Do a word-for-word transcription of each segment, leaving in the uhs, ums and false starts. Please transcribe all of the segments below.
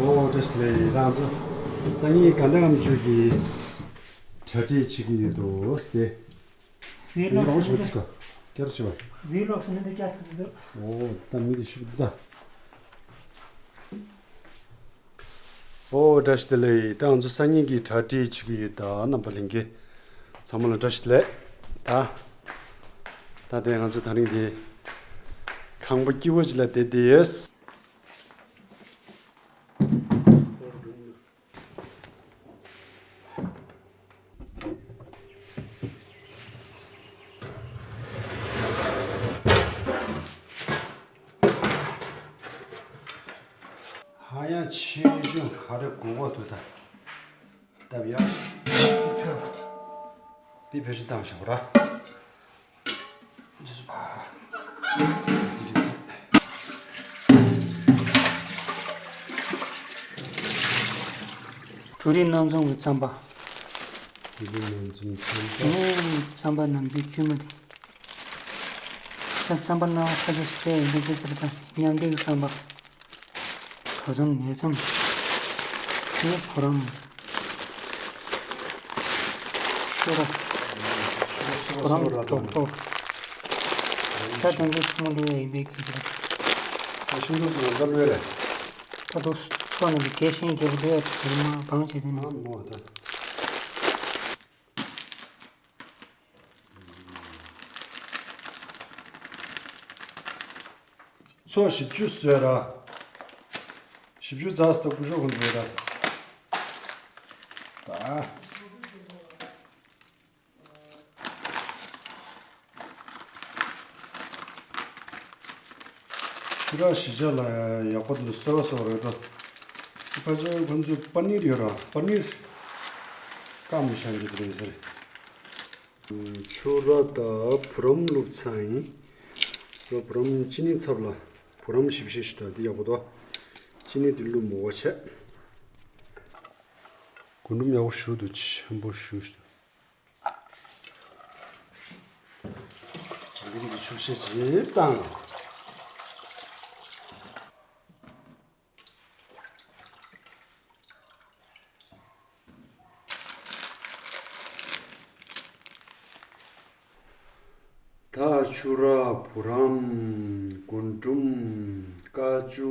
ཨོ་བཀྲ་ཤིས་བདེ་ལེགས། རང་ཚོ་སང་ཉིན་དགའ་ལྡན་ལྔ་མཆོད་ཀྱི་གྲ་སྒྲིག་བྱེད་ཀྱི་ཡོད་འདུག་སྟེ། ཝི་ལོག་ཡིན་རོགས་ཟེར་ཆོག་ན་ཅིག་ག་སྐྱར་ཆེ་བ། ཝི་ལོག་ཟེར་ན་འདི་བསྐྱར་ཐུབ་ཀྱི་འདུག་ཨོ་ད་མི་དེ་ཤུགས་འདུག་ད། ཨོ་བཀྲ་ཤིས་བདེ་ལེགས། ད་ང་ཚོ་སང་ཉིན་གྱི་གྲ་སྒྲིག་བྱེད་ཀྱི་ཡོད། ད་རྣམ་པ་ལྷན་རྒྱས་ཚང་མ་ལ་བཀྲ་ཤིས་བདེ་ལེགས། ད་ད་དེ་ང་ཚོ་དེ་རིང་དེ་ཁང་པ་སྐྱིད་པོ་ཅིག་ལ་བསྡད་བསྡད་ཡོད། ཧ་ཡང་ཆེ་ཆུང་ག་རེ་དགོས་གོ་དུ་ད། ལྟ་བ་ཡག་འདི་བེད་སྤྱོད་བཏང་བཞག་ར། འདི་ཚོ་ཕ། འདི་འདྲ་ཟེར། བྲོ་རིགས་སྣ་འཛོམས་ཀྱི་རྩམ་པ། བྲོ་རིགས་སྣ་འཛོམས་རྩམ་པ། ཨེ། རྩམ་པ་ནམ་རྒྱུན་དཀྱུས་མ་དེ། ད་རྩམ་པ་སྣ་བ་ཁ་ཤས་ཤིག་སྤྲད་ཡོད་འདུག་ཟེར་དང་མཉམ་འབྲེལ་གྱི་རྩམ་པ། ག་ཚོད་ནས་ཙམ། དེ་བུ་རམ། ཤོ་ར། བུ་རམ་ཏོག་ཏོག་ད་དོན་དུ་ཚང་མ་ལོས་ཡིན་པའི་གི་ཟེར། ད་ཤིང་ཏོག་ཚོ་ལ་ལོས་རེད། ད་དུ་ཚོ་ནས་ཀྱི་གལ་ཤིང་རྒྱལ་པོ་ལོས་ཡ་དུ་མ་བང་བྱེད་དེ་ན། ཨ་མོ་ད། ཚོ་བཞི་བཅུ་བཟོས་ར། བཞི་བཅུ་རྩ་སྟོབས་སྐུ་ཞོགས་ཀུན་བཟོས་ར། ད། ཆུ་ར་བཞི་ཆ་ལ་ཡག་པོ་འདུག་སོ་སོ་རེད་དོ། ཕ་ཆེ་ཁོ་ཚོས་པ་ནིར་ཡོད་ར། པ་ནིར་བཀག་མི་ཤང་གི་དེ་རེད་ཟེར། ཆུ་ར་དང་བུ་རམ་བླུགས་ཚར་ཡིན། ལོ་བུ་རམ་ཅི་ནི་ཚབ་ལ་བུ་རམ་ཞིབ་ཞིབ་ཞིག་དང་འདི་ཡག་པོ་འདུག་ཅི་ནི་འདི་བླུགས་མོ་བ་བྱས། རྒུན་འབྲུམ་ཡག་པོ་ཞུ་འདུག་ཆེན་པོ་ཞུ་ཞུ། འདི་གི་ཆུ་ཤེལ་ཞིབ་དང་། ད་ཆུ་ར་བུ་རམ་རྒུན་འབྲུམ་ཀ་ཅུ་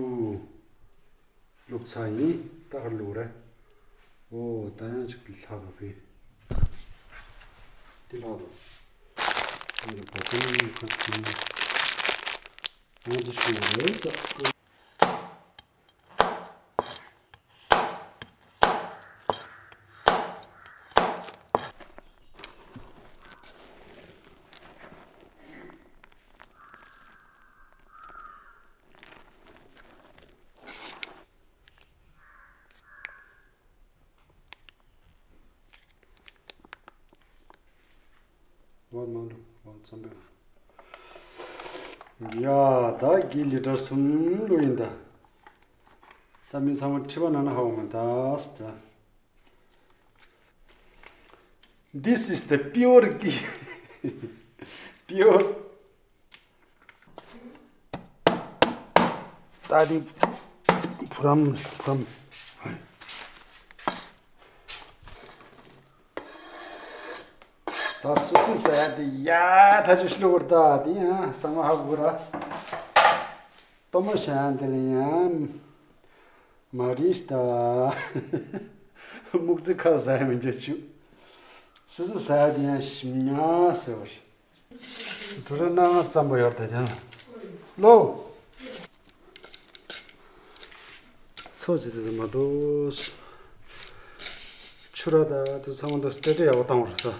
བླུགས་ཚར་ཡིན། ད་ག་རེ་བླུགས་རེད། ཨོ་ད་ཡང་ཅིག་ལྷག་པ་བི། འདི་ལྷག་འདུག་ཨ་ནི་བ་ཚན་ཁ་ཅིག་ཡང་ཅིག་ཞུ་བ་རེད་ས། ཝ་མང་འགྲོ་ཝ་ཙམ་པས། ཡ་ད་གི་ལི་ཊར་གསུམ་ལོ་ཡིན་ད། ད་མི་ཚང་མ་ཁྲི་པ་ན་ན་ཧ་བ་མ་ད་ས་ད། This is the pure ghee. Pure. ད་དེ་བུ་རམ་བུ་རམ། ད་སུ་སུ་ཟ་ཡ་དེ་ཡ་ད་ཅི་ཤི་ལོ་བར་ད་དེ་ཡང་ས་མ་ཧ་གུ་ར། ཏོ་མ་ཤ་དེ་ལ་ཡང་མ་རིས་ད། སྨུག་རྩི་ཁ་ཟ་ཡ་མི་འཇའ་ཆུ། སུ་སུ་ཟ་ཡ་དེ་ཡང་ཞིམ་ཉ་ཟེར་བ་རེད། གྲུ་རེ་སྣ་ལྔ་ཙམ་པོ་ཡོད་དེ་ཀྱང་ལོ། ཚོ་ཇི་ལྟར་ཟ་མ་འདུག་ཆུ་ར་ད་དུ་ཚང་མ་འདུག་སྤྲེལ་སྤྲེལ་ཡག་པོ་བཏང་བར་ས།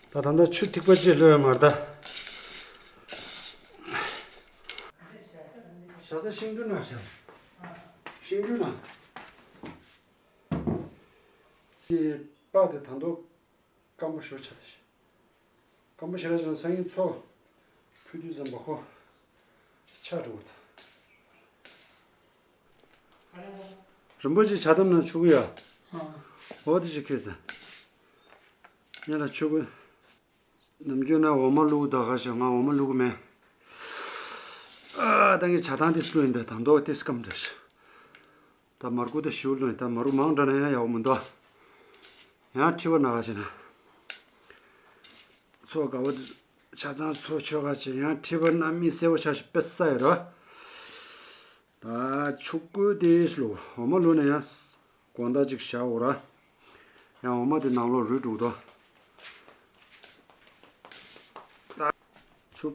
ད་ད་ལྟ་ཆུ་ཐིགས་པ་ཅིག་ལོས་མར་ད། ཞག་ཚ་ཤིང་འབྲུ་ན་ཞག་ཤིང་འབྲུ་ན། དེ་པ་དེ་ད་འདུག་སྐམ་པོ་ཞོ་ཆ་དེ་ཤི། སྐམ་པོ་ཞེ་དྲག་ཅན་སང་ཉིན་ཚོ་ཕུད་དུས་ཙམ་པ་ཁོ་ཆག་འགྲོ་བར་ཐལ། རིན་པོ་ཆེ་ཇ་དམ་ན་ཆུ་གུ་ཡ། འོ་དེ་ཅིག་ཁྱེར་ད། ཡ་ལ་ཆུ་གུ། ནམ་རྒྱུན་ན་འོ་མ་བླུག་ད་ག་ཞག་ང་འོ་མ་བླུག་གི་མེད། ཨ་ད་ངས་ཇ་ཐང་དེ་བླུགས་ཡིན་ད། དང་ཐོག་དེ་སྐམ་འདྲ་ཞིག་ད་མར་ཁུ་ད་ཞུ་བླུགས་ཡིན། ད་མར་ཁུ་མང་དྲགས་ན་ཡང་ཡག་པོ་མི་འདུག་ཡང་མཁྲིས་པ་ན་ག་བྱེད་ན། ཚོ་དགའ་བོ་ཆ་ཚང་ཚོ་ཆོ་ག་བྱེད། ཡང་མཁྲིས་པ་ན་མི་གསལ་པོ་ཆགས་ཤིག་དཔེ་ས་ཡོད་ར། ད་ཆུ་ཀོ་དེ་བླུགས། འོ་མ་བླུགས་ན་ཡང་དགོང་དག་ཅིག་བཞག་འོ་ར། ཡང་འོ་མ་དེ་ནང་ལོགས་རུལ་འགྲོ་གི་འདུག་ད་ཆུ་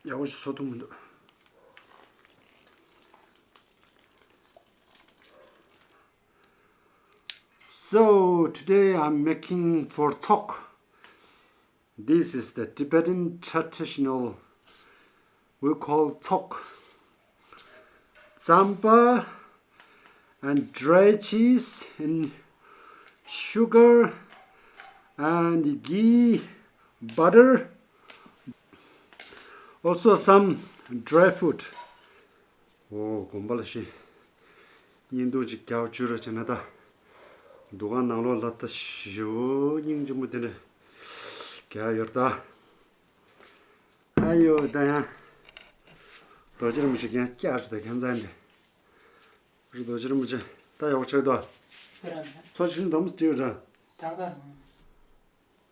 ཡག་པོ་ཞིག་བཟོ་ཐུབ་མི་འདུག So today I'm making for tok. This is the Tibetan traditional we call tok. Tsampa and dry cheese and sugar and ghee, butter, also some dry fruit. ཨོ་དགོན་པ་ལ་ཤི། བརྙན་ཐུང་ཅིག་རྒྱག་བཅུག་རོགས་བྱས་ན་ད། འདུ་ཁང་ནང་ལོགས་ལ་ད་ཞེ་པོ་སྙིང་རྗེ་མོ་དེ་འདྲ་རྒྱག་ཡོད་ད། ཨ་ཡོ་ད་ཡང་རྡོ་རྗེ་རིན་པོ་ཆེ་ཀྱང་བསྐྱར་ཞིག་ད་ཁྱད་མཚར་འདི། རི་རྡོ་རྗེ་རིན་པོ་ཆེ་ད་ཡག་པོ་ཆགས་འདུག་ཁྱེད་རང་ཚོ་ཆུང་འདམ་སྤྲེའུ་འདྲ། ད་ག་རང་།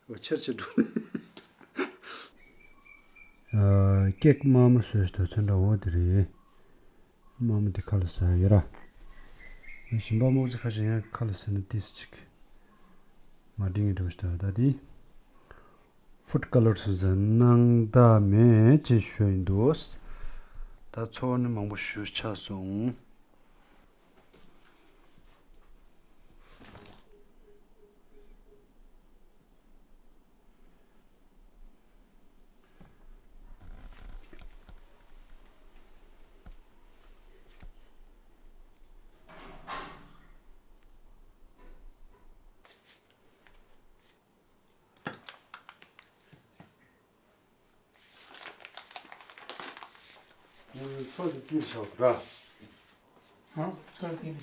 འོ་ཆེར་ཆེར་འགྲོ། ཨ་ཀེག་དམར་མོ་བཟོས་ཤིག་དོ་ཚོན་འདྲ་བོ་དེ་རེད། དམར་མོ་དེ་ཁ་ལ་ཟ་ཡོད་ར། ཞིམ་པ་སྨུག་རྩི་ཁ་ཤས་ཡང་ཁ་ལ་ཟ་ན་ཏིས་ཅིག་མ་འགྲིག་ངེས་འགྲོ་ཞིག་ད་ད་དེ། ཕུཌ་ཀ་ལར་སུ་ཟ་སྣང་དག་མེད་ཅེས་ཞུ་ཡིན་འདུག་ད་ཚོ་བ་ནི་མང་པོ་ཞུ་ཆགས་སོང་། ཚོ་དེ་ཅིར་ཆགས་འདུག་ར། ཧང་ཚོ་དེ།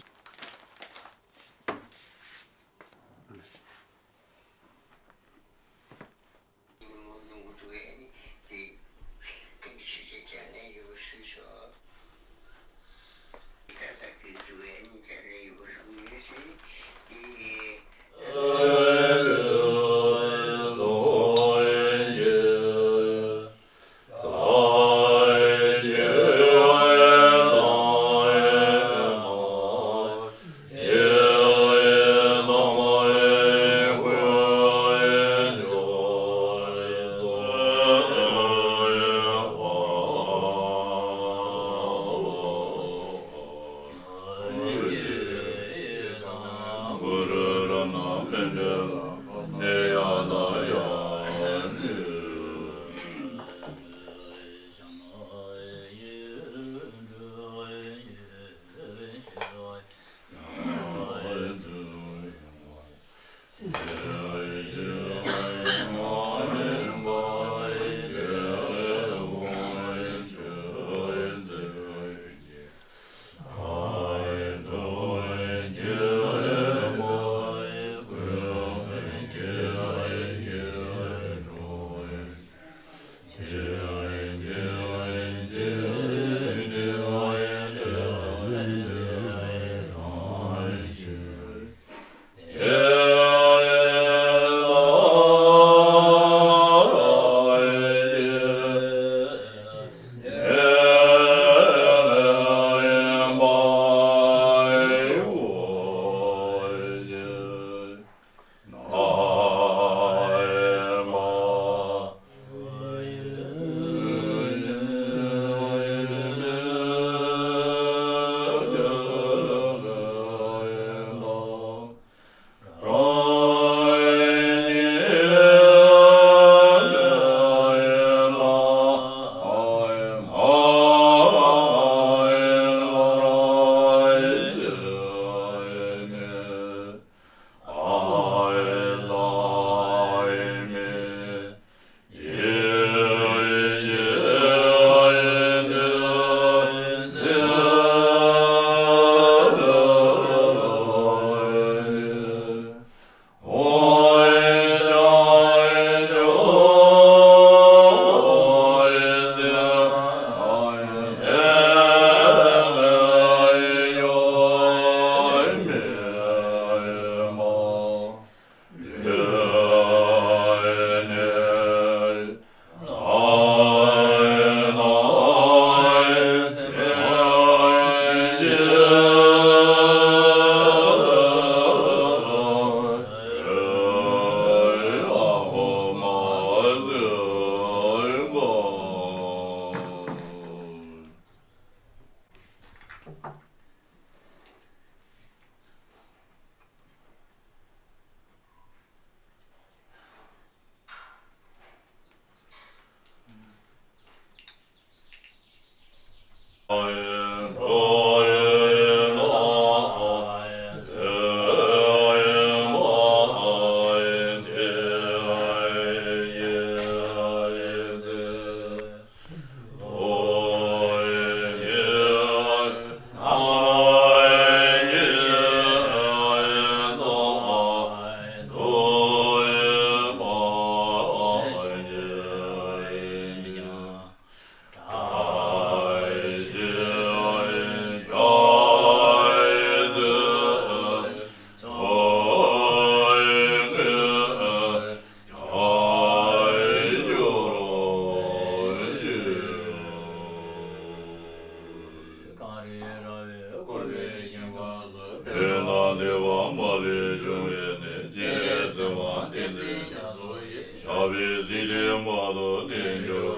རེ་ར་བའི་འཁོར་བའི་ཞིང་ཁམས་སུ། འཕོས་ན་འདོད་པ་མ་ལུས་འབྱུང་བའི་གནས། སྤྱན་རས་གཟིགས་དབང་བསྟན་འཛིན་རྒྱ་མཚོ་ཡི། ཞབས་པད་སྲིད་མཐའི་བར་དུ་བརྟན་གྱུར་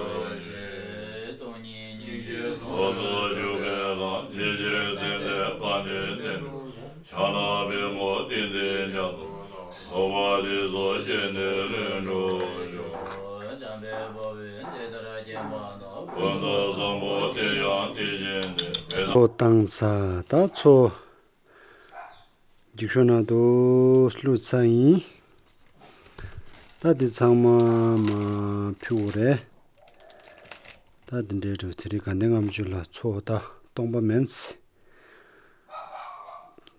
ཅིག། སྟོང་ཉིད་སྙིང་རྗེའི་ཟུང་དུ་འཇུག་པའི་ལམ། ཇི་ཕྱིར་འཛིན་པའི་དཀའ་གནད་གནད་དུ། ཕྱག་ན་པདྨོ་བསྟན་འཛིན་རྒྱ་མཚོ། ཐོབ་པ་དེ་ཚོ་སྐྱེ་གནས་ལྷུན་གྲུབ་ཤོག། འཇམ་དཔལ་དཔའ་བོས་ཇི་ལྟར་མཁྱེན་པ་དང་། ཀུན་ཏུ་བཟང་པོ་དེ་ཡང་དེ་བཞིན་ཏེ། མཚོ་བཏང་ཚར། ད་མཚོ་འགྱིག་ཤོག་ནང་དུ་བླུགས་ཚར་ཡིན། ད་འདི་ཚང་མ་མར་ཕུལ་དགོས་རེད། ད་འདི་འདྲའི་འགྲོ་དེ་རིང་དགའ་ལྡན་ལྔ་མཆོད་ལ་མཚོ་ད་སྟོང་པ་མིན།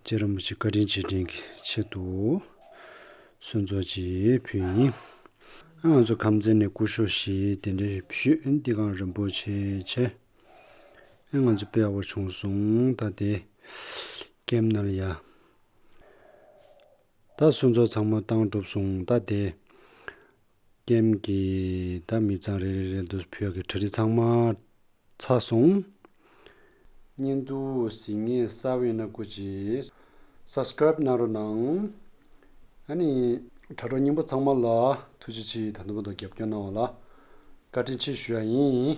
རྗེ་རིན་པོ་ཆེ་བཀའ་དྲིན་རྗེས་དྲན་གྱི་ཆེད་དུ་གསོལ་ཚོགས་ཅིག་ཕུལ་ཡིན། ཨ་ང་ཚོ་ཁམས་ཚན་ནས་སྐུ་ཞབས་ཞིག་གདན་འདྲེན་ཞུས། འདི་གང་རིན་པོ་ཆེ་བྱས། ཨ་ང་ཚོ་དཔེ་ཡག་པོ་བྱུང་སོང་། ད་དེ་ཀེམ་ནང་ལ་ཡ། ད་གསོལ་ཚོགས་ཚང་མ་བཏང་གྲུབ་སོང་། ད་དེ་ཀེམ་གྱི་ད་མི་ཚང་རེ་རེ་རེ་འདུག་ཕུལ་ཡག་གི་གྲ་སྒྲིག་ཚང་མ་ཚར་སོང་། བརྙན་ཐུང་གཟིགས་མཁན་གསར་པ་ཡིན་ན་སྐུ་མཁྱེན་སབ་སི་ཀ་རེབ་གནང་རོགས་གནང་། ཨ་ནི་དྲ་གྲོགས་རྙིང་པ་ཚང་མ་ལ་ཐུགས་རྗེ་ཆེ། ད་ལྟ་བར་དུ་རྒྱབ་སྐྱོར་གནང་བ་ལ་བཀའ་དྲིན་ཆེ་ཞུ་ཡ་ཡིན།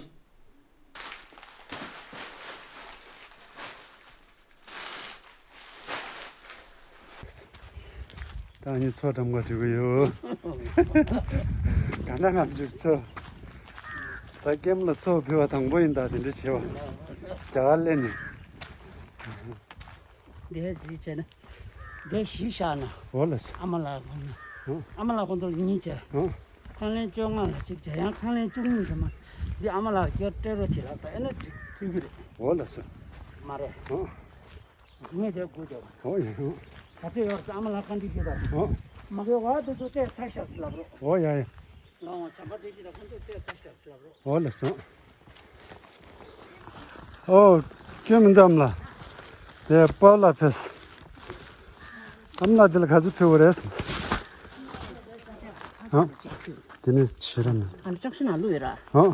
ད་ངས་མཚོ་འགྲམ་ག་འགྲོ་གི་ཡོད། དགའ་ལྡན་ལྔ་མཆོད་མཚོ། ད་ཀེམ་ལ་མཚོ་ཕུལ་བ་དང་པོ་ཡིན། ད་དེ་འདྲ་བྱེད་པ་རྒྱ་གར་སླེབས་ནས། འདི་འདི་བྱས་ན། འདི་གཞི་བཞག་ན། འོ་ལགས་སོ། ཨ་མ་ལགས་ཁོང་ཚོ། ཨ་མ་ལགས་ཁོང་ཚོ་གཉིས་བྱས། ཨ། ཁང་ལན་བཅོ་ལྔ་ལ་གཅིག་བྱས། ཡང་ཁང་ལན་བཅུ་གཉིས་ཟེར་མ། འདི་ཨ་མ་ལགས་སྐྱོར་སྤྲད་རོགས་བྱེད་ལབ། ད་ཨེ་ན་འགྲིག་ཐུབ་ཀྱི་རེད། འོ་ལགས་སོ། མ་རེད། ཨ། ངས་དེ་དགོས་བྱས་པ། འོ་ཡ། ཨ། ག་ཚོད་ཡོད་རེད་ཟེར། ཨ་མ་ལགས་ཁང་འདི་ཞུས་པ། ཨ། མ་གི་བར་དུ་ཚོ་སྤྲད་ཚར་ཤག་ཟེར་ལབ་རོགས། འོ་ཡ་ཡ། ང་བྱམས་པ་བདེ་སྐྱིད་དང་ཁོང་ཚོས་སྤྲད་ཚར་ཤག་ཟེར་ལབ་རོགས། འོ་ལགས་སོ། ཨོ། སྐྱོན་མི་འདུག་ཨ་མ་ལགས། དེ་པཱ་ལགས་ཕེབས། ཨ་མ་ལགས་འདི་ལ་ག་ཚོད་ཕུལ་བ་རེད་ཟེར། ཨ། དེ་ནས་ཕྱི་ར་ན། ཨ་ནི་ལྕགས་ཤིང་ནང་བླུགས་ཡོད་ར། ཨ།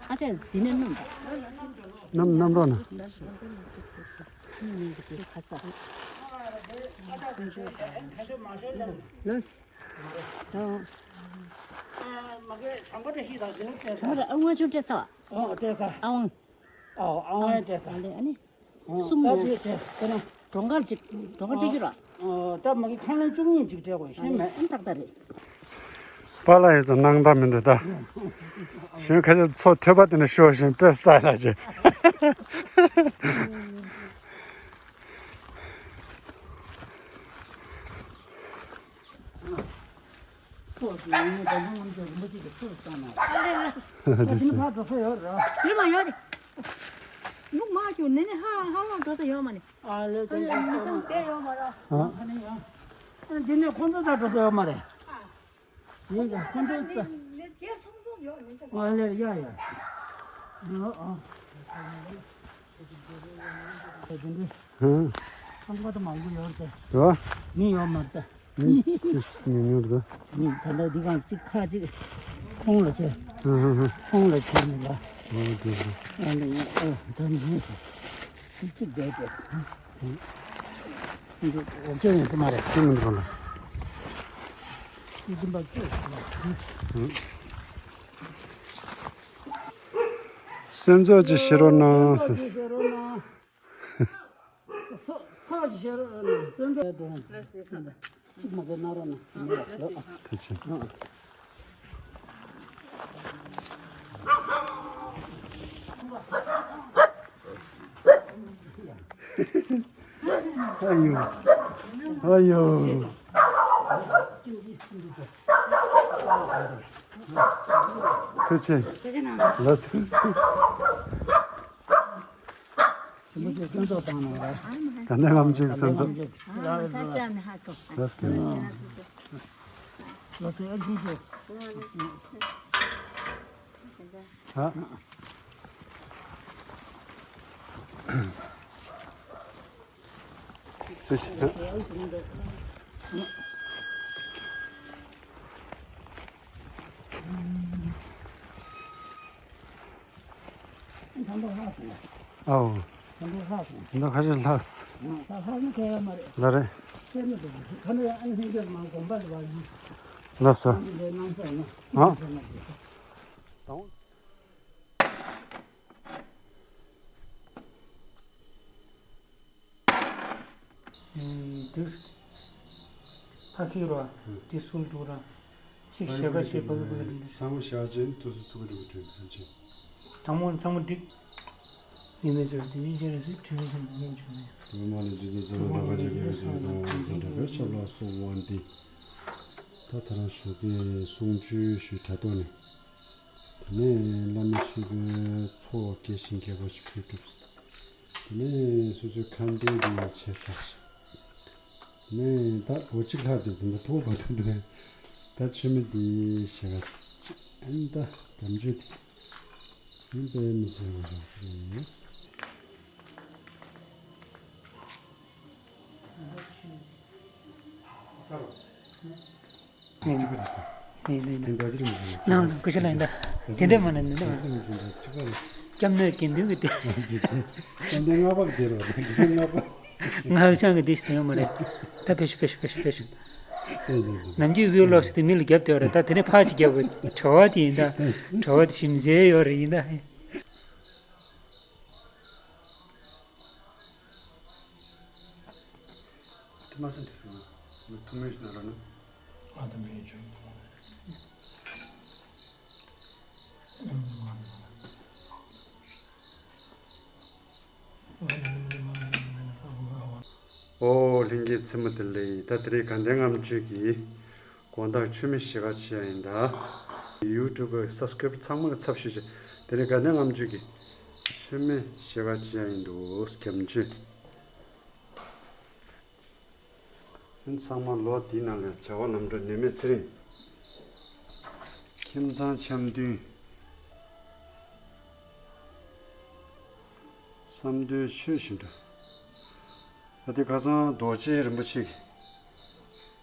ཨ་ཅག་འདི་ནས་བསྣམས་དང་། བསྣམས་བསྣམས་རོགས་གནང་། ལོས། ཨ། མ་གི་བྱམས་པ་བཀྲ་ཤིས་དང་འདི་ནས་སྤྲད་ས། ཨ་ང་ཆུང་སྤྲད་ས། ཨ་སྤྲད་ས། ཨ་ཨང་། ཨ་ཨ་ཨང་སྤྲད་ས། ཨ་ལེ་ཨ་ནི། ཨ་གསུམ་ད་ཡོད། དེ་བྱས་དེ་ན། གྲོང་ཁར་ཅིག་གྲོང་ཁར་སྤྲད་རྒྱུ་ར། ཨ་ད་མ་གི་ཁང་ལན་བཅུ་གཉིས་ཅིག་སྤྲད་དགོས་ཤེས་མེད། ཨ་ཏག་ཏག་རེད། པཱ་ལགས་ཡོད་ཙང་སྣང་དག་མི་འདུག་ད། གཞན་ཁ་ཤས་མཚོ་ཐོད་པ་དེ་ནས་ཤོར་བཞིན་དཔེ་ས་ལ་ཅིག་ཕྱོགས་སུ་ཡོང་ངེས་དང་ཐང་ངམ་ཅོག་རིན་པོ་ཆེ་གི་ཚུར་བཏང་ན། ཨ་ལེ་ལེ། ཨ་དེ་ནི་ཕར་འགྲོ་ས་ཡོད་ར། དེ་མ་ཡོད་རེད། ལུག་མ་ཞུ་ནི་ནི་ཧ་ཧ་ལམ་འགྲོ་ས་ཡོད་མ་ནི། ཨ་ལེ་ཨ་ལེ་མི་སང་དེ་ཡོད་མ་ར། ཨ་ཁ་ནི་ཡོད། ཨ་འདི་ནི་ཁོང་ཚོ་ཚ་འགྲོ་ས་ཡོད་མ་རེད། ཡིན་ཀྱང་ཁོང་ཚོ་ཚ། ཨ་ལེ་ཡ་ཡ། ཡོད་ཨ། ཧུང་། ཁང་པ་དུ་མང་པོ་ཡོད་རེད། ཡོད། མི་ཡོད་མ་རེད། མི་ཅིག་ཉུང་ཉུང་རེད། མི་ད་ལྟ་འདི་གང་གཅིག་ཁ་གཅིག་ཁོང་ལ་བྱས། ཧུང་ཧུང་ཧུང་། ཁོང་ལ་བྱས་ནས་ལ། ཨོ་དེ་རེད། ཨ་ནི་ཨོ་ད་མི་ཡོད་ཟེར། གཅིག་གཅིག་བསྡད་དེ། འདི་འོ་སྐྱོ་ཡོང་གི་མ་རེད། ཅི་མི་འདུག་ལ། ཅི་འདུག་པ་སྐྱོ་ཡོང་གི་མ་རེད། ཧུང་། གསོལ་ཚོགས་ཅིག་བཞེས་རོགས་གནང་ཟེར། ཚོགས་ཅིག་བཞེས་རོགས་གནང་། གསོལ་ཚོགས་ཅིག་མ་གཏོགས་གནང་རོགས་གནང་། ཐུགས་རྗེ་ཆེ། ཨ་ཡོ། ཨ་ཡོ། ཐུགས་རྗེ་ཆེ། ལགས་སོ། དགའ་ལྡན་ལྔ་མཆོད་ཀྱི་གསོལ་ཚོགས། ལགས་སོ། ཨ། ཨའོ། ད་ཁ་ཤས་ལྷག་སོང་། ད་ལྷག་ན་ཁེ་ཡ་མ་རེད། ལ་རེད། ཁེ་མི་འདུག་ཁ་ནས་ཨ་ནི་ཧིན་རྗེས་མ་དགོན་པ་ལ་བ་ཡིན། ལགས་སོ། ཨ་ནི་འདྲའི་གནང་ས་ཡིན་ན། ཨ། ཁེ་མ་རེད། དང་། འདི་ཕ་ཁྱི་ར། འདི་སུལ་འགྲོ་ར། ཅིག་ཞེ་ག་ཅིག་བག་བག་རིང་། ཚང་མ་ཞག་ཅན་དུ་སུ་ཚུགས་འགྲོ་གི་དུས་ཐམས་ཅད། དང་པོ་ཚང་མ་འགྲིག་ཡིན་མེད་ཚོད་དེ་ཡིན་ཞེས་རེ་ཟིག་དྲི་བ་ཞིག་མ་ཡོང་བྱུང་ན། དུས་མ་ནས་རྒྱུ་མཚན་ཚང་མ་ལ་ཁ་ཆེ་གེ་རེ་ཚང་མ་ཚང་མ་ཚང་མ་ཞབས་ལ་སོགས་དབང་འདི། ད་ད་རང་ཞོགས་ཀས་གསུང་ཆོས་ཞུས་དྲ་ཐོག་ནས། དེ་ནས་བླ་མ་ཆོས་དཔོན་ཚོགས་བསྐྱེད་ཞིང་མཁས་པ་ཞིག་ཕུལ་གྲུབ། དེ་ནས་སོ་སོའི་ཁ་འདོན་གྱི་ཆེད་ཚོགས་ཤིག་དེ་ནས་ད་ལོ་གཅིག་ལྷག་འདུག་དེ་འདྲ་ཐུག་པ་དུ་འདུག་ད་ཆོས་མེད་དེ་ཞེ་ག་ཅིག་ཨན་ད་དམ་ཆོས་དེ་ཨན་པའི་མི་ཟེར་བ་ཞོག་རེད། ནས་ནས་ནས། ནང་ལ་ཀུ་ཤ་ལ་ཡིན་ད། དེ་འདྲས་མ་ན་ནི་ནི། སྐྱབས་གནས་དགེ་འདུན་གྱི་སྟེ། སྐྱབས་གནས་ལྔ་པ་གི་དེ་རེད་པ། ད་དགེ་འདུན་ལྔ་པ། ང་ཧ་ཅང་གི་དེ་ཞིག་ཡོང་མ་རེད། ད་ཕེ་ཤི་ཕེ་ཤི་ཕེ་ཤི་ཕེ་ཤི། ནམ་རྒྱུན་བི་ལོག་ཞིག་དེ་མི་ལ་རྒྱབ་བསྡད་པ་རེད། ད་དེ་ནས་ཕར་ཞིག་རྒྱབ་དགོས། གྲྭ་བ་དེ་ཡིན་ད། གྲྭ་བ་དེ་ཞིམ་ཟས་ཡོད་རེད་ཡིན་ད། དེ་མ་སེམས་དེ་སོང་ན། མི་ཐུག་མེད་ཞིག་ན་ར་ན། ཨ་ད་མེད་ཅུང་། ཨོ་ལྷན་རྒྱས་ཚང་མ་བདེ་ལེགས། ད་དེ་རིང་དགའ་ལྡན་ལྔ་མཆོད་ཀྱི་དགོང་དག་མཆོད་མེ་ཞེ་ག་བྱེད་ཡ་ཡིན་ད། ཡུ་ཊུབ་སབ་སི་ཀེ་རེབ་ཚང་མ་གི་ཚབ་ཞུས་བྱས། དེ་རིང་དགའ་ལྡན་ལྔ་མཆོད་ཀྱི་མཆོད་མེ་ཞེ་ག་བྱེད་ཡ་ཡིན་འདུག་སྐྱབས་མཆོད། ཚང་མ་ལོ་འདིའི་ནང་ལ་བྱ་བ་ལམ་འགྲོ་ནད་མེད་ཚེ་རིང་། ཁྱིམ་ཚང་འཆམ་མཐུན། བསམ་དོན་ཆོས་བཞིན་འགྲུབ། ད་ལྟའི་ཁ་སང་རྡོ་རྗེ་རིན་པོ་ཆེ་གིས།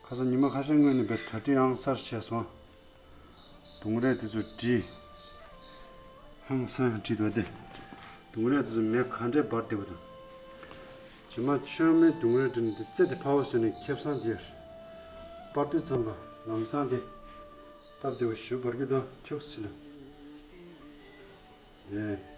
ཁ་སང་ཉི་མ་ཁ་ཤས་སྔོན་ནས་བས་གྲ་སྒྲིག་ཨང་གསར་བྱས་སོང་། ལྡུམ་ར་དེ་ཚོ་བྲིས། ཧང་སང་བྲིས་འདུག་སྟེ། ལྡུམ་ར་དེ་ཚོ་མེ་ག་འདྲས་འབར་བསྡད་པ་དང་། རྗེས་མ་མཆོད་མེ་ལྡུམ་ར་བྲིས་ནས་དེ་རྩེ་དེ་ཕར་བ་བཟོས་ནས་ཁེབས་སང་དེར། པར་དུས་ཙམ་ལ་ལམ་སང་དེ། སྟབས་བདེ་བ་ཞུ་བར་གི་དང་ཁྱོགས་སི་ལ། ཡེ།